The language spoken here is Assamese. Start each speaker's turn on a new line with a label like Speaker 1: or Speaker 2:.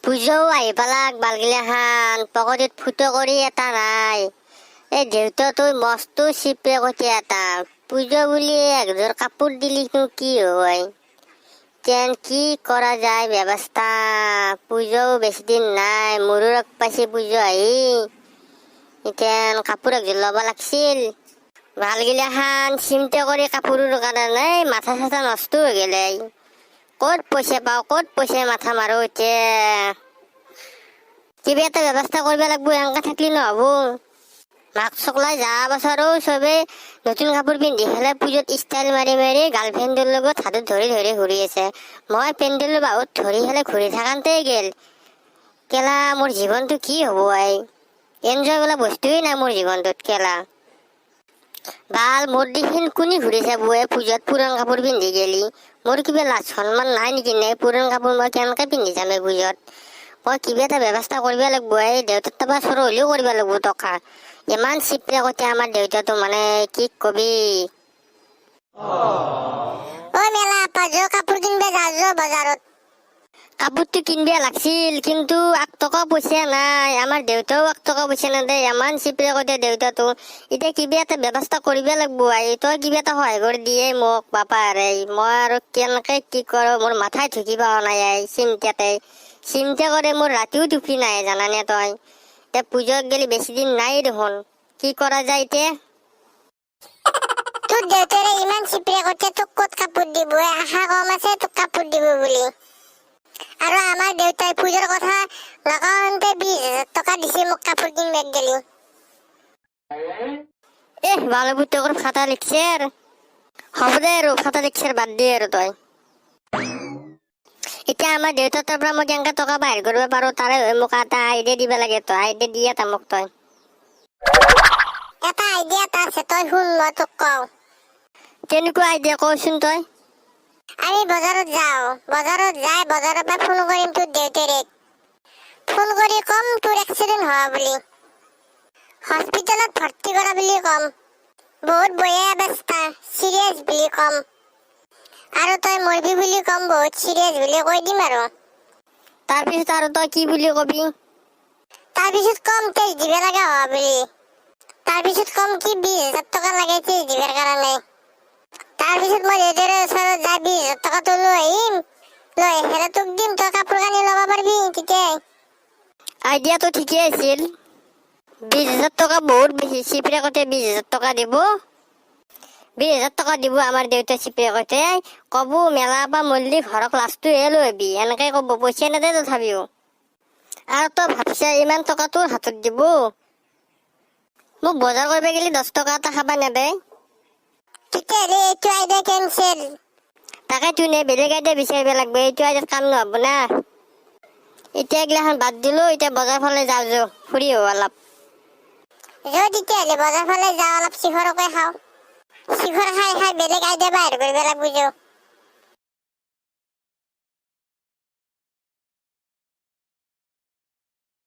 Speaker 1: পূজাও আহি পালাক, বালগিলাখান পকেটত ফুটো কৰি এটা নাই। এই দেউতাটো মস্ত চিপে কটীয়া এটা। পূজা বুলি একযোৰ কাপোৰ দিলিনো কি হয়? তেন কি কৰা যায় ব্যৱস্থা? পূজাও বেছি দিন নাই, মোৰো লগ পাইছে পূজা আহি। এতিয়া কাপোৰ একযোৰ ল'ব লাগছিল। বালগিলাখান চিন্তা কৰি কাপোৰৰ কাৰণে মাথা চাথা নষ্ট হৈ গেলে। ক'ত পইচা পাওঁ, ক'ত পইচা মাথা মাৰো এতিয়া? কিবা এটা ব্যৱস্থা কৰিব লাগিব, এনেকে থাকিলে নহ'ব। মাক চকলাই যোৱা বছৰো চবেই নতুন কাপোৰ পিন্ধি পেলাই পূজাত ষ্টাইল মাৰি মাৰি গাৰ্লফ্ৰেণ্ডৰ লগত হাতত ধৰি ধৰি ঘূৰি আছে। মই পেণ্ডেলৰ বাহুত ধৰি পেলাই ঘূৰি থাকোঁতেই গ'ল। কেলা, মোৰ জীৱনটো কি হ'ব? I enjoy বোলা বস্তুৱেই নাই মোৰ জীৱনটোত। কেলা বাল, মোৰ দিখিন কোনে ঘূৰি চাব এই পূজাত পুৰাণ কাপোৰ পিন্ধি গেলি? মোৰ কিবা লাজ সন্মান নাই নেকি নে? পুৰাণ কাপোৰ মই কেনেকে পিন্ধি যাম এই পূজাত? মই কিবা এটা ব্যৱস্থা কৰিব লাগিব। এই দেউতাৰ তাৰপৰা চোৰ হ'লেও কৰিব লাগিব টকা। ইমান চিপৰে কটীয়া আমাৰ দেউতাটো, মানে কি কবি।
Speaker 2: ঐ মেলা আপা, যো কাপোৰ কিনবে যা, যো বজাৰত।
Speaker 1: কাপোৰটো কিনবে লাগছিল, কিন্তু এক টকা পইচা নাই। আমাৰ দেউতাও এক টকা পইচা নেদে, ইমান চিপৰে কটীয়া দেউতাটো। এতিয়া কিবা এটা ব্যৱস্থা কৰিব লাগিব। আই, তই কিবা এটা সহায় কৰি দিয়ে মোক বাপাৰে। মই আৰু কেনেকে কি কৰোঁ, মোৰ মাথাই ঢুকি পোৱা নাই। আই, চিন্তাতে চিন্তা কৰে মোৰ ৰাতিও টোপনি নাহে, জানানে তই? এতিয়া পূজাত গেলি বেছি দিন নাই দেখোন, কি কৰা যায় এতিয়া?
Speaker 2: তোৰ দেউতাৰে ইমান চিপৰে কটীয়া, তোক ক'ত কাপোৰ দিব? আশা কম আছে তোক কাপোৰ দিব বুলি। আৰু আমাৰ দেউতাই পূজাৰ কথা নকওঁতে 20,000 টকা দিছে মোক কাপোৰ কিনবে গেলি।
Speaker 1: এহ, বাল পুতেকৰ ফাটা লিখছে আৰু। হ'ব দে আৰু, ফাটা লিখছে, বাদ দে আৰু তই। এতিয়া আমাৰ দেউতাৰ তাৰ পৰা মই কেনেকে টকা বাহিৰ কৰিব পাৰো, তাৰে হৈ মোক এটা আইডিয়া দিব লাগে। তই আইডিয়া দিয়ে এটা মোক তই।
Speaker 2: এটা আইডিয়া এটা আছে, তই শুন, মই তোক কওঁ।
Speaker 1: কেনেকুৱা আইডিয়া, কচোন তই।
Speaker 2: আমি বজাৰত যাওঁ। বজাৰত যাই বজাৰৰ পৰা ফোন কৰিম তোৰ দেউতাৰেক। ফোন কৰি ক'ম তোৰ এক্সিডেণ্ট হোৱা বুলি, হস্পিটেলত ভৰ্তি কৰা বুলি ক'ম, বহুত বয়া অৱস্থা, চিৰিয়াছ বুলি ক'ম আৰু তই মৰবি বুলি ক'ম, বহুত চিৰিয়াছ বুলি কৈ দিম আৰু।
Speaker 1: তাৰপিছত আৰু তই কি বুলি কবি?
Speaker 2: তাৰপিছত ক'ম টেষ্ট দিব লগা হোৱা বুলি। তাৰপিছত ক'ম কি 20,000 টকা লাগে টেষ্ট দিবৰ কাৰণে। তাৰপিছত মই দেউতাৰ ওচৰত যাই 20,000 টকাটো লৈ আহিম। লৈ আহি পেলাই তোক দিম, তই কাপোৰ কানি ল'ব পাৰিবি তেতিয়াই।
Speaker 1: আইডিয়াটো ঠিকেই আছিল। 20,000 টকা বহুত বেছি। চিপৰে কতে 20,000 টকা দিব? 20,000 টকা দিব আমাৰ দেউতা চিপৰে কতে? কব, মেলা পৰা মল্লি ঘৰক লাষ্টটোহে লৈ আহিবি, এনেকে কব। পইচা নেদে তথাপিও। আৰু তই ভাবছা ইমান টকা তোৰ হাতত দিব? মোক বজাৰ কৰিব গেলি 10 টকা এটা খাবা নেদে।
Speaker 2: তেতিয়াহ'লে এইটো আইডিয়া কেনচেল।
Speaker 1: তাকেতো নে, বেলেগ আইডিয়া বিচাৰিব লাগিব। এইটো আইডিয়াত কাম নহ'ব না। এতিয়া এগিলাখন বাদ দিলো, এতিয়া বজাৰ ফালে যাওঁ, যো ফুৰি আহো অলপ।
Speaker 2: যো তেতিয়াহ'লে বজাৰ ফালে যাওঁ, অলপ চিখৰকে খাওঁ। চিখৰ খাই খাই বেলেগ আইডিয়া বাহিৰ কৰিব লাগিব, যো।